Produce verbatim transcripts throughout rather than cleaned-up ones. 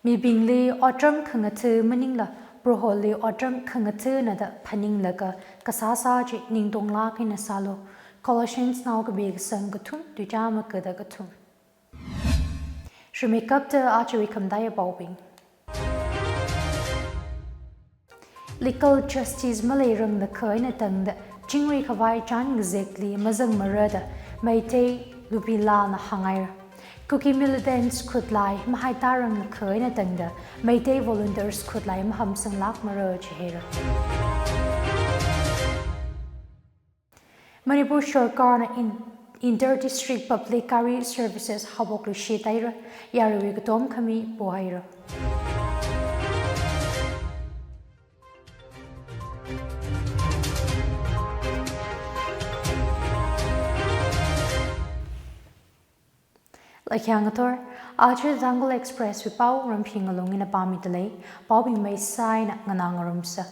Mibingli otram khangatha maningla, Proholi otram khangathana da phaninglaga kasāsā chi ningtonglāk eina sālu. Colossians nao kapi kasang kathum, tuichā makada kathum. Shimikapta achiwui khamataiya paobing. Legal justice maleirang lakha eina tangda, chingri khavai chān ngazekli mazangmara da Meitei Lupilal na hānghaira. Kuki militants khutlai mahaitārang lakha eina tangda, Meitei volunteers khutlai mahamsanglākmara jihaira. Manipur Sarkarna in-, Inter District Public Gari Services haophok luishit haira, yaruiwui katom khami pohaira. Laikhang ngathor, aja Tangkhul Express wui pao Ramphi Ngalung ina pāmida lei, paobing maisā eina nganā ngarumsa.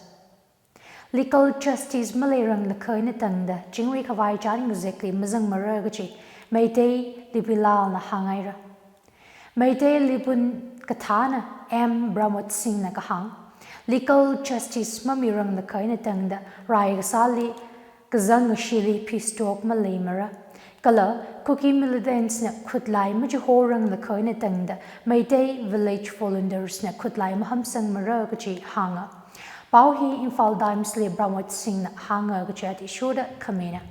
Legal justice maleirang lakha eina tangda, chingri khavai chān ngazekli mazangmara kachi Meitei Lupilal na hānghaira. Meitei Lupun kathāna M Pramod Singh na kahāng, legal justice mamirang lakha eina tangda, rai kasāli kazang ngashili peace talk maleimara. Kala Kuki militants na khutlai machihorang lakha eina tangda, Meitei village volunteers na khutlai mahamsangmara kachi hānga. Pao hi Imphal Times li Pramod Singh na hānga kachi athishurda khamina.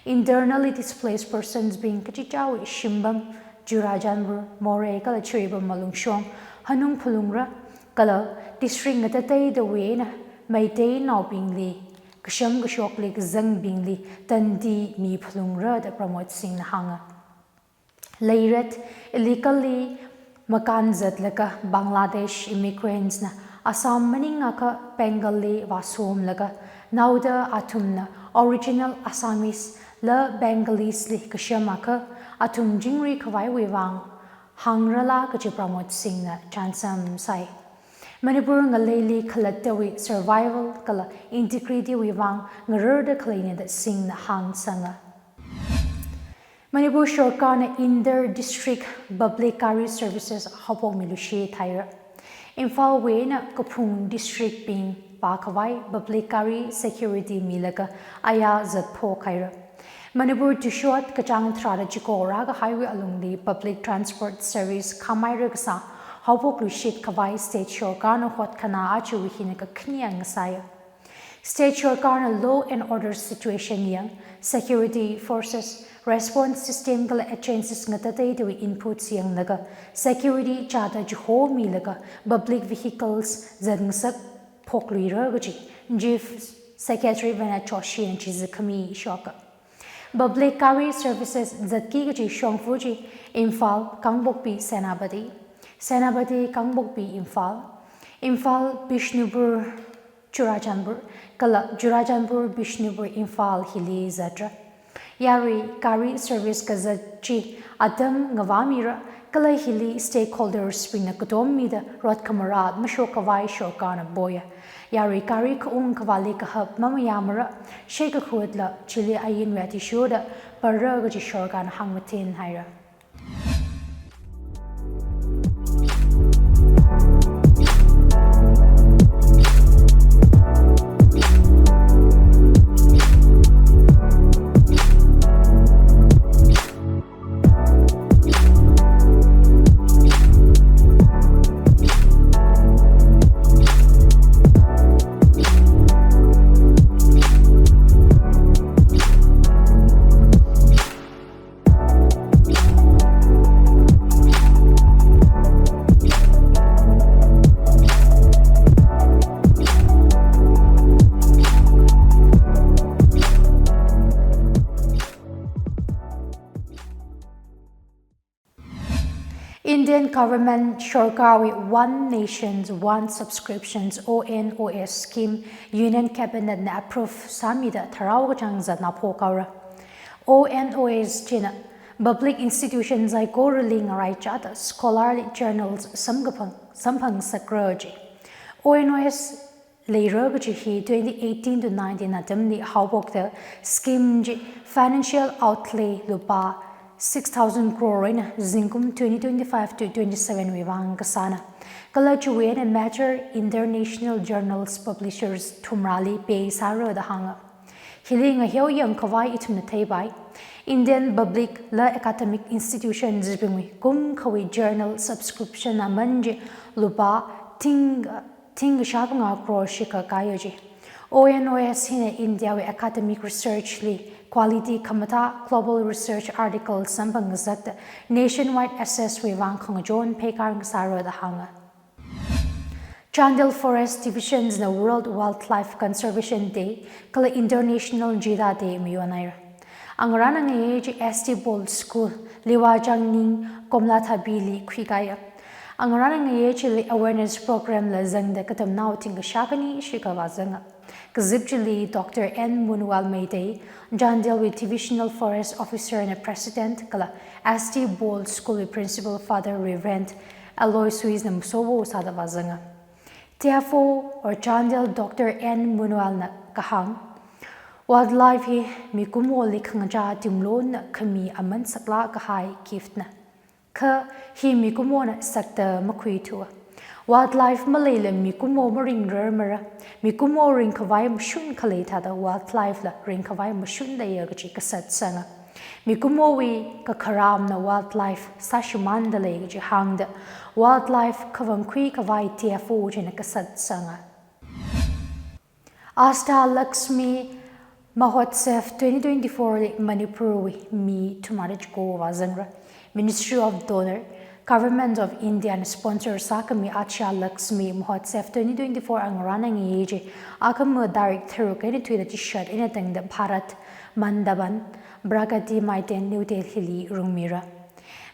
Internally displaced persons bing kachichāwui shimbam, Churachandpur, Moreh kala Jiribam Malungshong, Hanung Phalungra, kala district ngatateidawui eina Meiteinaobingli, kasham kashokli kazangbingli tandi miphalungra da Pramod Singh na hānga. Leiret, illegally makan zatlaga Bangladesh immigrants na Assam maningakha Bengal li vāsomlaga, naoda athumna original Assamese la Bengalese li kashamakha, athum chingri khavaiwui vang hāngrala kachi Pramod Singh na chānsam sai. Manipur ngaleili khalattawui survival kala integrity wui vang ngararda khaleina da Singh na hāngsanga. Manipur Sarkarna Inter District Public Gari Services haophokmi luishit haira. Imphal wui eina kaphung district bing pākhavai public gari security milaga aya zatphok haira. Manipur tushot kachāng tharāda chiko rākahaiwui alungli public transport service khamai rakasā haophok luishit khavai state sarkarna hotkhanā achiwui hina kakhane ngasāya. State sarkarna law and order situation yang, security forces, response system kala agencies ngatateidawui inputs yanglaga, security chāda chihomilaga public vehicles zatngasak phokluira kachi Chief Secretary Venat Joshi na chiza khami shoka. Public gari services zatki kachi shongfa chi Imphal, Kangpokpi, Senapati, Senapati, Kangpokpi, Imphal, Imphal, Bishnupur, Churachandpur, kala Churachandpur, Bishnupur, Imphal hili zatra. Yarui gari service kazat chi atam ngavāmira, kala hili stakeholders bingna katom mida rot khamarāt mashokkhavai sarkarna poya. Yarui gari khaung khavāli kahap mamayāmara, shei kakhutla chili ainwui athishurda para kachi sarkarna hāngmathin haira. Indian Government Sarkarwui One Nation One Subscription, O N O S scheme Union Cabinet na approve sāmida tharao kachāng zatna phokhaora. O N O S china public institution saikorali ngaraichāda scholarly journals samkaphang, samphang ngasakra ji. O N O S leira kaji hi twenty eighteen to nineteen atamli haophokta scheme chi financial outlay lupā six thousand crore eina zingkum twenty twenty-five to twenty-seven wui vang kasāna. Kala chiwui eina major international journals publishers thumrāli pay sāra da hānga. Hili ngaheo yangkhavai ithumna theipai. Indian public la academic institutions bingwui kum khawui journal subscription aman chi lupā thing, thing kashap nga crore shikha kaya chi. O N O S hina India wui academic research li quality khamathā global research article samphang ngasakta nationwide access wui vang khangachon pheikār ngasāra da hānga. Chandel Forest Divisions na World Wildlife Conservation Day kala International Cheetah Day mayonhaira. Angarāna ngayei chi S T Paul School, Liwa Changning, Komlathabi li khuikaya. Angarāna ngayei chili awareness program la zangda katamnao thing kashap khani shikha vāzanga. Kazip chili Doctor N Munwal Meitei, Chandel wui Divisional Forest Officer and President kala S T Paul School wui Principal Father Reverend Aloysius na masowo sāda vāzanga. T F O or Chandel Doctor N Munwal na kahāng, wildlife hi mikumoli khangachā timlon khami aman saklāk kahai gift na. Kha hi mikumona sakta makhuithuwa. Wildlife maleila mikumo maringrarmara. Mikumo ringkhavai mashun khalei thāda wildlife la ringkhavai mashun leiya kaji kasat sanga. Mikumowui kakharamna wildlife sāshimānda lei kaji hāngda wildlife khavang khuikhavai T F O china kasat sanga. Ashtalakshmi Mahotsav twenty twenty-four li Manipur wui mi thumada chiko vāzangra. Ministry of DoNER, Government of India na sponsor sākhami Ashtalakshmi Mahotsav twenty twenty-four angarāna ngayei chi akhama tarik tharuk eina thuida chishat eina tangda Bharat Mandapan, Pragati Maidan, New Delhi li rungmira.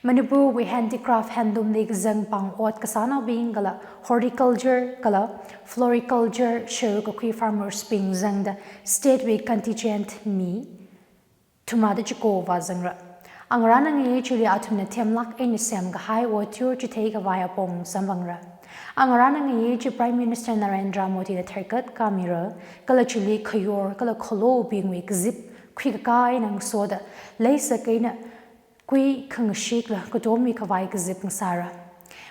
Manipur wui handicraft handloom li kazang pāng ot kasānaobing kala horticulture kala floriculture sharuk kakhui farmers bing zangda state wui contingent mi thumada chiko vāzangra. Angarāna ngayei chili athumna themlāk eina semkahai otyur chitheikhavai apong samphangra. Angarāna ngayei chi Prime Minister Narendra Modi na tharkat kāmira, kala chili khayor kala khalobingwui kazip khuikakā eina ngasoda leisak eina kui khangashikla katomikhavai kazip ngasāra.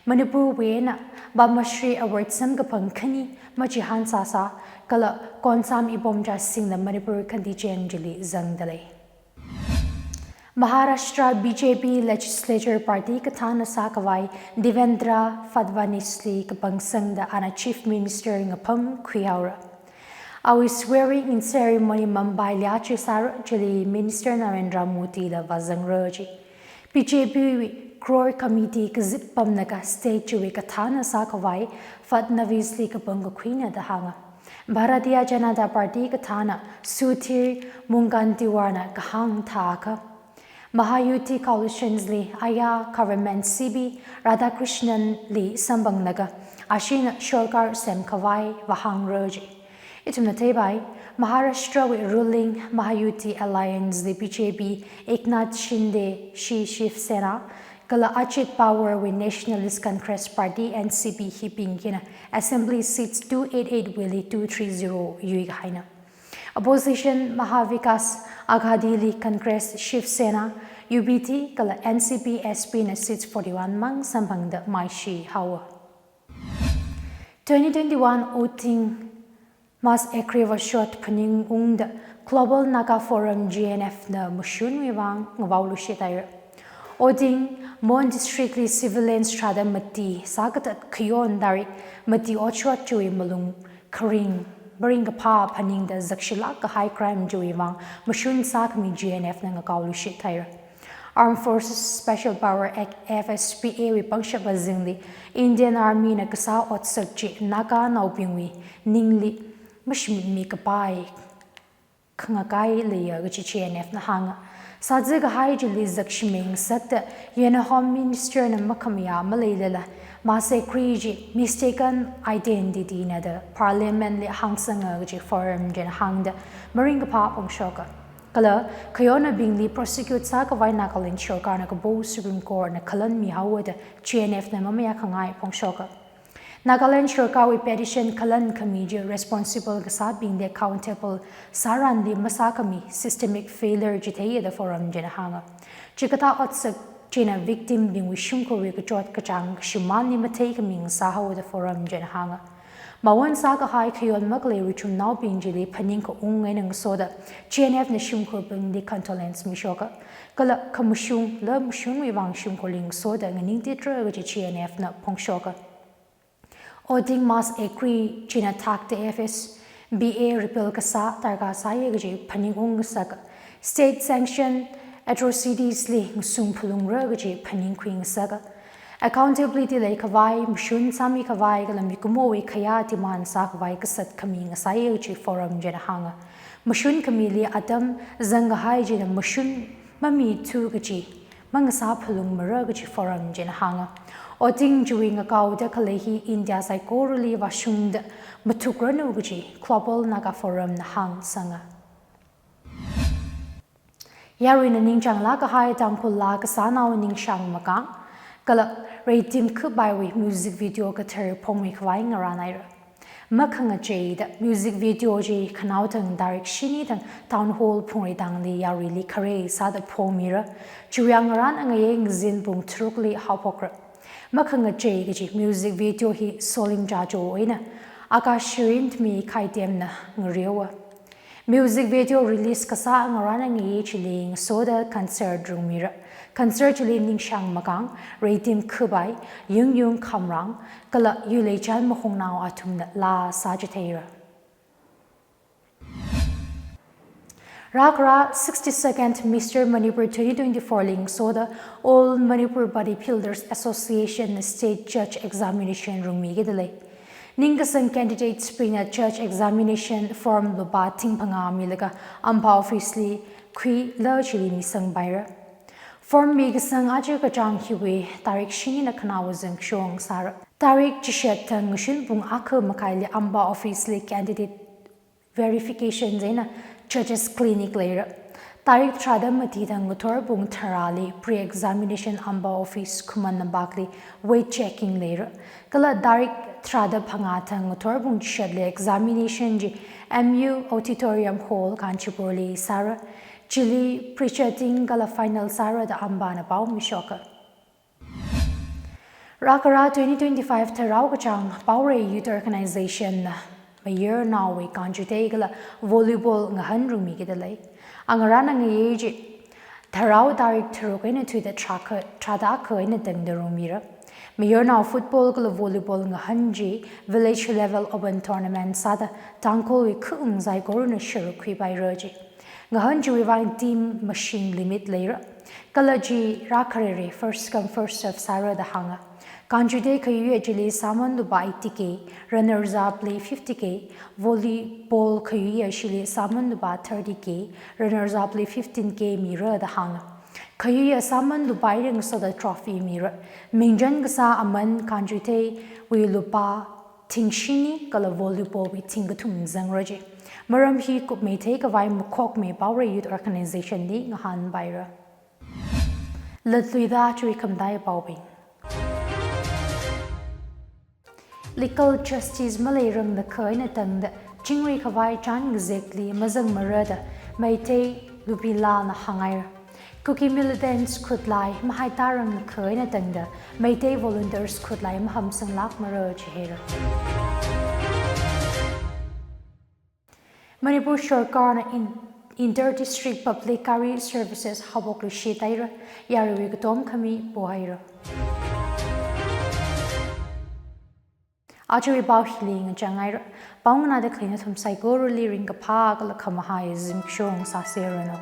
Manipur wui eina Padma Shri Award samkaphang khani machihān sāsā kala Konsam Ibomcha Singh la Manipur contingent chili zangda lei. Maharashtra B J P Legislature Party kathāna sākhavai Devendra Fadnavis li kapangsangda ana Chief Minister ngapham khuihaora. Awui swearing in ceremony Mumbai li aja sāra, chili Minister Narendra Modi la vāzangra ji. B J P wui Core Committee kazip pamlaga state chiwui kathāna sākhavai Fadnavis li kapang kakhuina da hānga. Bharatiya Janata Party kathāna Sudhir Mungantiwar na kahāng thākha, Mahayuti coalitions li aya government C V Radhakrishnan li samphanglaga ashina sorkar semkhavai vāhāngra ji. Ithumna theipai, Maharashtra wui ruling Mahayuti Alliance li B J P Eknath Shinde, Shi-, Shiv Sena, kala Ajit Pawar wui Nationalist Congress Party, N C P, hibing hina Assembly seats two eight eight wuili two three zero yuikahaina. Opposition Mahavikas Aghadi li Congress, Shiv Sena, U B T kala N C P S P na seats forty-one mang samphangda maishi haowa. Twenty twenty-one Oting Mass Agri Vashot phaningungda Global Naga Forum G N F na mashunwui vang ngavao lushithaira. Oting, Mon District li civilians tharāda mati sākathat khayon tarik mati otshot chiwui malung kharing, maringkaphā phaningda zakshilāk kahai crime chiwui vang mashun sākhami G N F na ngakao lushithaira. Armed Forces Special Power Act, F S P A wui pangshap azingli Indian Army na kasā otsak chi Naganaobingwui ningli mashimikmi kapai khangakai leiya kaji G N F na hānga. Sāzakahai chili zakshiming ngasakta, yena Home Minister na makhamayā maleilala, Mass Agri chi mistaken identity na da Parliament li hāngsanga kaji Forum china hāngda maringkaphā phongshoka. Kala khayonnaobingli prosecute sākhavai Nagaland sorkarna kapo Supreme Court na khalan mihaowa da G N F na mamayā khangai phongshoka. Nagaland sorkarwui petition khalan khami chi responsible kasābingli accountable sāranli masākhami systemic failure chitheiya da forum china hānga. Chikathā otsak china victim bingwui shimkhurwui kachot kachāng kashimānli matheikhami ngasāhaowa da forum china hānga. Mawon sākahai khayon makalei richumnaobing chili phaningkaung eina ngasoda G N F na shimkhurbingli condolence mishoka. Kala khamashungla mashunwui vang shimkhurli ngasoda nganingtitra kaji G N F na phongshoka. Oting mass agree china thakta F S B A repeal kasā darkar sāya kaji phaningung ngasaka. State sanction atrocities li ngasung phalungra kaji phaningkhui ngasaka. Accountability leikhavai, mashun sāmikhavai, kala mikumowui khayā demand sākhavai kasat khami ngasāya kaji forum china hānga. Mashun khamili atam zangkahai china mashun mamithu kaji mangasā phalungmara kaji forum china hānga. Oting chiwui ngakaoda khalei hi India saikorali vāshungda mathukranu kaji Global Naga Forum na hāngsanga. Yaruina ningchānglāk kahai Tangkhullā kasānao Ningshang Makang kala Reitim Khupaiwui music video kathar phongmikhavai ngarānhaira. Makhangacheida music video chi khanaothang tarik shini thang Town Hall Phungreitangli yaruili khare sāda phongmira. Chiwui ngarān angayei ngazin pung tharukli haophokra. Makhangachei kaji music video hi Solim Jajo eina Akash Shirin Thmi Khaitemna ngareowa. Music video release kasā ngarān angayei chili ngasoda concert rungmira. Concert chili Ningshang Makang, Reitim Khupai, Yungyung Khamrang, kala Yuleichan Mahongnao athumna laa sāchitheira. Rākhara sixty-second Mister Manipur twenty twenty-four li ngasoda All Manipur Bodybuilders Association State Judge Examination rungmikida lei. Ningkasang candidates bingna judge examination form lupā thing phangā milaga AMBA office li khuilaga chili misangpaira. Form mikasang aja kachāng hiwui tarik shinina khanaowa zangshong sāra. Tarik chishat thang ngashun pung akha makaili AMBA office li candidate verification eina judges clinic leira. Tarik tharāda mati thang ngathor pung tharāli pre-examination AMBA office khuman napakli weight checking leira. Kala tarik tharāda phangā thang ngathor pung chishatli examination chi M U Auditorium Hall Kanchanpur li sāra. Chili pre-judging kala final sāra da AMBA na pao mishoka. Rākhara twenty twenty-five tharao kachāng Paorei Youth Organization na mayarnaowui kanjutei kala volleyball ngahān rungmikida lei. Angarān angayei chi tharao tarik tharuk eina thuida tharākha, tharāda akha eina tangda rungmira. Mayarnao football kala volleyball ngahān chi village level open tournament sāda Tangkhulwui khaung saikorana sharuk khuipaira chi. Ngahān chiwui vang team mashing limit leira. Kala chi rākharere first come first serve sāra da hānga. Kanjutei khayuiya chili sāman lupā eighty K, runners up li fifty K, volleyball khayuiya chili sāman lupā thirty K, runners up li fifteen K mira da hānga. Khayuiya sāman lupā eina ngasoda trophy mira. Mingchan kasā aman kanjuteiwui lupā thing shini kala volleyball wui thing kathum zangra chi. Maram hi kupmei theikhavai Makhokmei Paorei Youth Organization li ngahānpaira. Latluida chiwui khamataiya paobing. Legal justice maleirangda kha eina tangda chingri khavai chān ngazekli mazangmara da Meitei Lupilana hānghaira. Kuki militants khutlai mahaitarangda kha eina tangda Meitei volunteers khutlai mahamsanglākmara jihaira. Manipur sorkarna in, inter-district public gari services haophok luishit haira, yaruiwui katom khami pohaira. Ajawui pao hili ngachang haira. Pao nganāda khalei nathum saikorali ringkaphā kala khamahai zimiksho sāseranu.